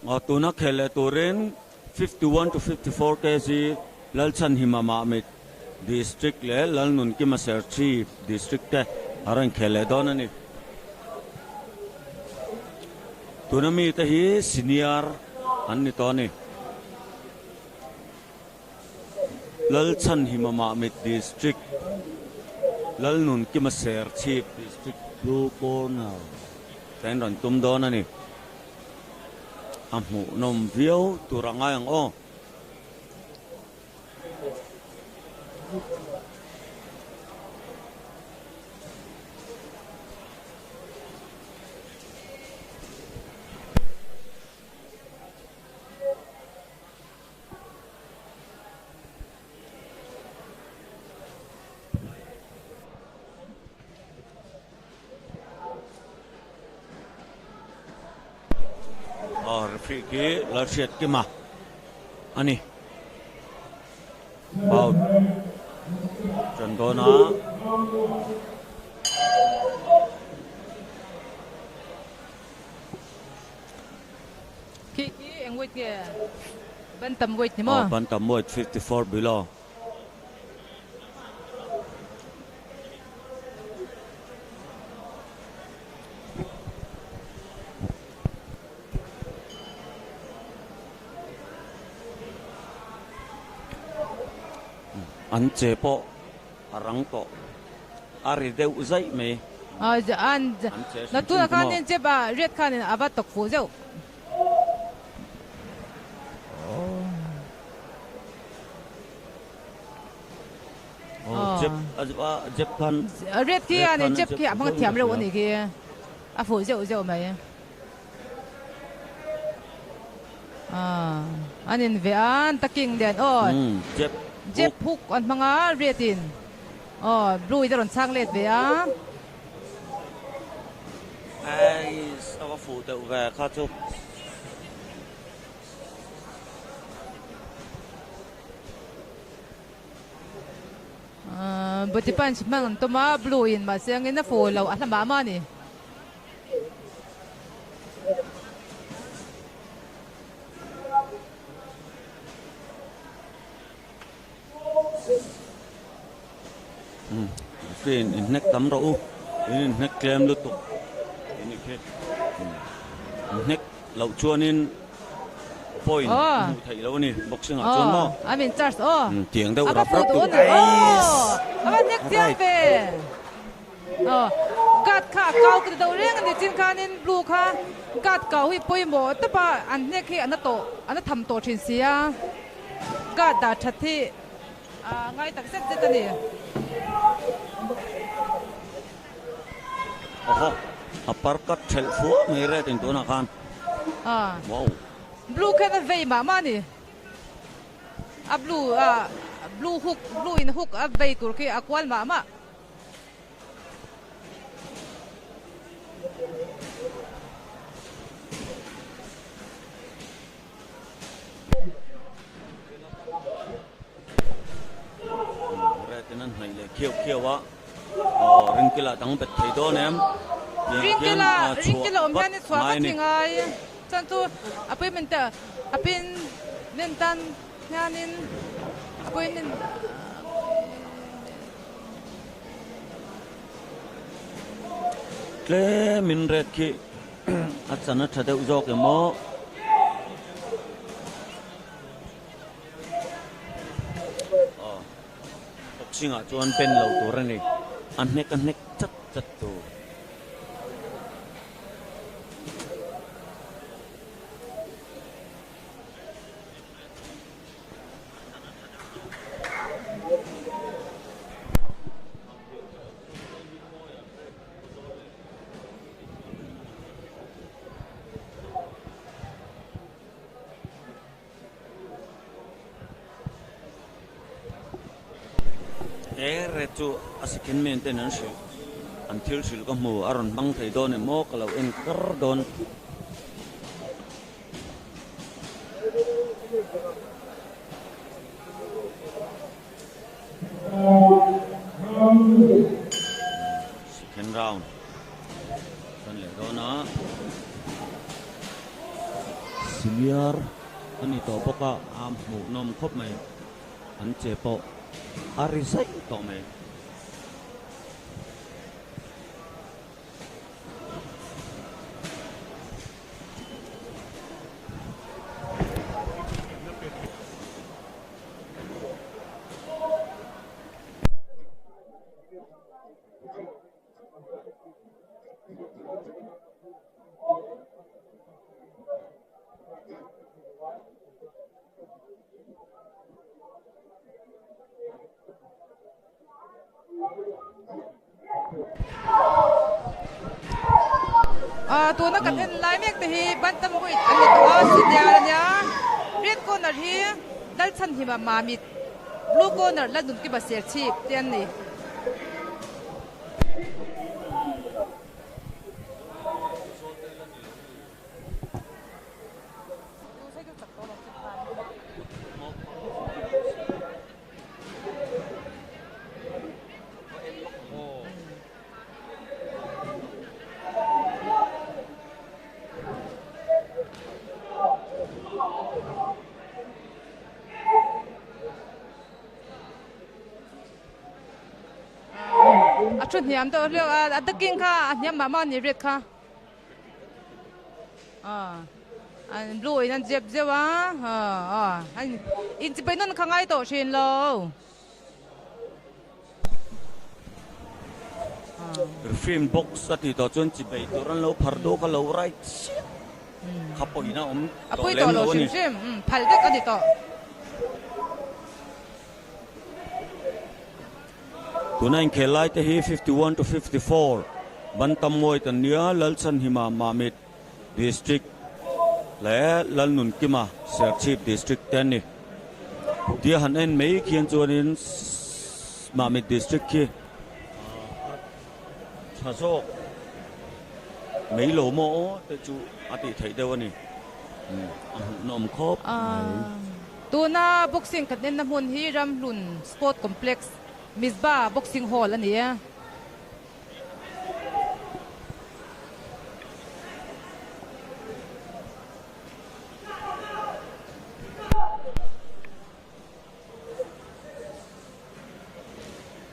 Tuna khel leh turin 51 to 54 kg Lalchhanhima Mahmit District leh Lalnunkima Serchhip District te a rawn khel leh dawn a ni. Tuna mite hi senior an ni tawh a ni. Lalchhanhima Mahmit District, Lalnunkima Serchhip District Blue Corner te an rawn tum dawn a ni. A hmuhnawm viau tur a ngai ang aw. Aw referee khi Lalhriat Kima a ni. Bout tan dawn a. Khi khi eng weight nge? Bantam weight ni maw? Aw bantam weight 54 below. An che pawh a rang tawh a ri deuh zaih mai. An tunah khanin chep a riat khanin a va tawk fuh zeuh. Red khi a ni jep khi a hmang thiam reuh a ni khi a fuh zeuh zeuh mai. An in ve a an taking nen aw jep hook an hmang a red in aw blue in a rawn chhang let ve a. Eiss a va fuh deuh ve kha chu. Body punch hmang an tum a, blue in mahse angin a fu lo a hla mah mah a ni. Referee in hnek tam rawh u, in inhnek tlem lutuk tih ni khi. Inhnek loh chuanin point a hmuh theih loh a ni boxing ah chuan maw. A min charge aw. Tiang deuh rap rap tur. Eiss. A va hnek chiang ve. Guard kha a kau ka ti deuh reng a ni chin khanin blue kha guard kau hi pawimawh tawp a an hnek hi a na tawh a na tham tawh thin si a guard dah that hi a ngai tak zet zet a ni. Awhaw a par cut thelh fua mai red in tunah khan wow. Blue khan a vei mah mah a ni. A blue a blue hook blue in hook a vei tur khi a kual mah mah. Red in an hnaih leh khiau khiau a, aw ringkila dang bet thei dawn em? Ringkila ringkila awm hian i chhuah vat hi ngai chuan chu a pawimawh te a pin nen tan hianin a pawimawh Tlemin red khi a chan a tha deuh zawk em aw. Aw boxing ah chuan pen lo tur a ni a hnek a hnek chat chat tur. He red chu a second man ten an hrilh an thil hrilh ka hmu a rawn hmang thei dawn em aw ka lo en kar dawn. Second round kan leh dawn a. Senior a ni tawh bawk a, a hmuhnawm khawp mai. An che pawh a ri zaih tawh mai. Tuna kan en lai mek te hi bantam weight an ni tawh a, senior a nia. Red corner hi Lalchhanhima Mamit, blue corner Lalnunkiba Serchhip te an ni. A thu hniam deuh hleuh a, a ducking kha a hniam mah mah a ni red kha. An blue in an zep zeuh a, inchipai nawn kha ngai tawh thin lo. Reframe box a tih tawh chuan chibai tur an lo phar dawk a lo right chiah kha pawhin a awm tawh lem lo a ni. Phal vek a ni tawh. Tuna inkhel lai te hi 51 to 54 Bantam Ngawit an nia, Lalchhanhima Mamit District leh Lalnunkima Serchhip District te an ni. Tia han en mai khian chuanin Mamit District khi a tha zawk mai lo maw aw te chu a tih theih deuh a ni. A hmuhnawm khawp mai. Tuna boxing kan enna hmun hi Ramhlun Sport Complex, Mizba Boxing Hall a ni e.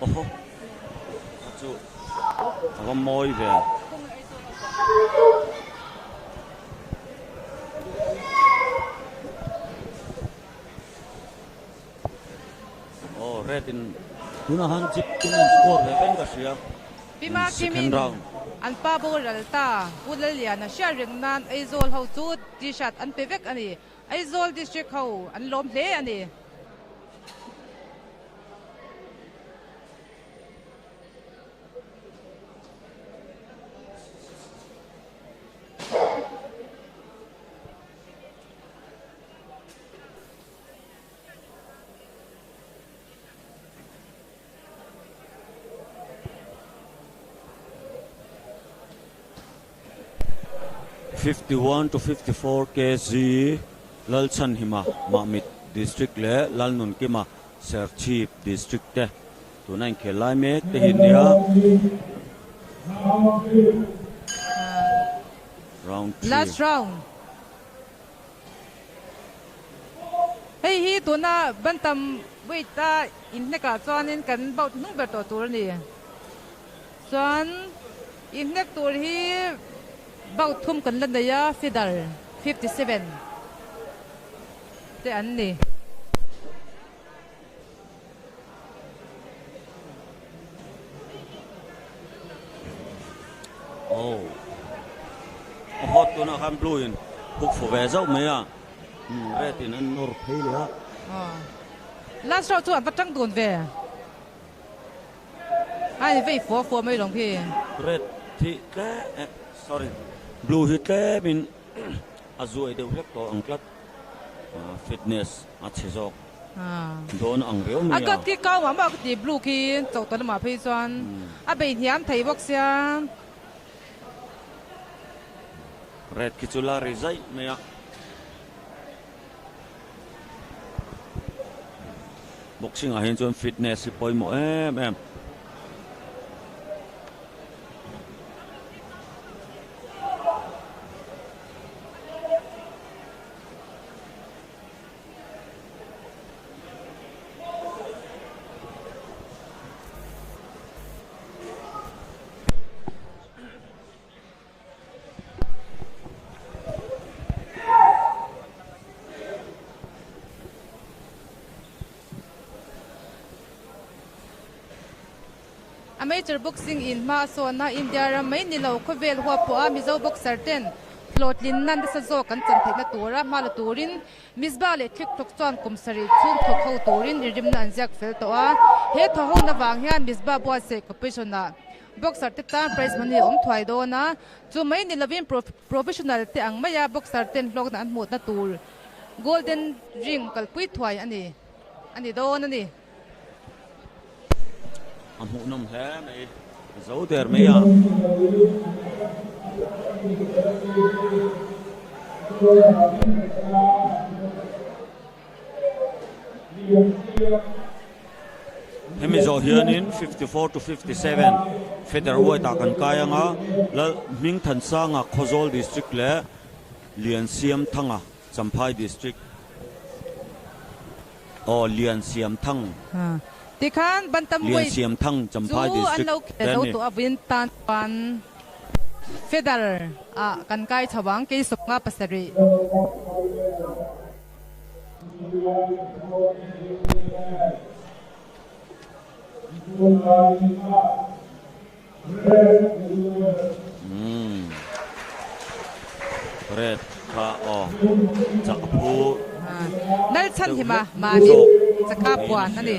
Awhaw a chu a va mawi ve. Aw red in tunah han jeep in an score ve veng ka hria. Pima Kimin an pa boral ta Pu Lalliana hriat reng nan Aizawl ho chu T-shirt an pe vek a ni. Aizawl District ho an lawm hle a ni. 51 to 54 kg Lalchhanhima Mamit District leh Lalnunkima Serchhip District te tuna inkhel lai mek te hi nia Round 3. Last round. Hei hi tuna bantam weight a inhnekah chuanin kan bout hnung ber tawh tur a ni. Chuan inhnek tur hi bout thum kan la nei a, feather 57 te an ni. Oh a hot tunah khan blue in hook fu ve zauh mai a red in an nawr phei leh a. Last round chu an va tang dun ve. Ai vei fua fua mai lawng khi. Red hi tlem eh sorry blue hi tlem in a zuai deuh hlek tawh ang tlat fitness a chhe zawk. Dawn ang riau mai a. A cut khi kau mah mah ka ti blue khi chauh tawh lamah phei chuan a bei hniam thei bawk sia. Red khi chu la ri zaih mai a. Boxing ah hian chuan fitness hi pawimawh em em. Amateur boxing in hma a sawn a, India ram mai ni lo khawvel huap pawh a Mizo boxer ten hlawhtlin nan nasa zawk kan chan theihna tura hma la turin Misbah leh Thlikthawk chuan kum sarih chhung thawk ho turin inrimna an ziak fel tawh a. He thaw hona vang hian Misbah buatsaih competition ah boxer te tan prize money a awm thuai dawn a, chu mai ni lovin professional te ang maia boxer ten hlawkna an hmuhna tur golden ring kalpui thuai a ni a ni dawn a ni. A hmuhnawm hle mai, a zo der mai a. Hemi zawh hianin 54 to 57 featherweight ah kan kai ang a, Lal Hmingthansanga Khawzawl District leh Liansiamthanga Champhai District. Aw Lian Siam Thang. Tikhan Bantam Lian Weight Siam Thang Champhai chu an District lo te zo ni. tawh a vawiin tan chuan Feather ah kan kai chho ang kei 57. Umm red kha aw chak a phu Nalchhan deuh hima hlek mahni zawk chaka niin puan a a ni.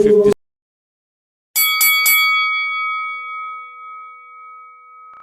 hriat a ni.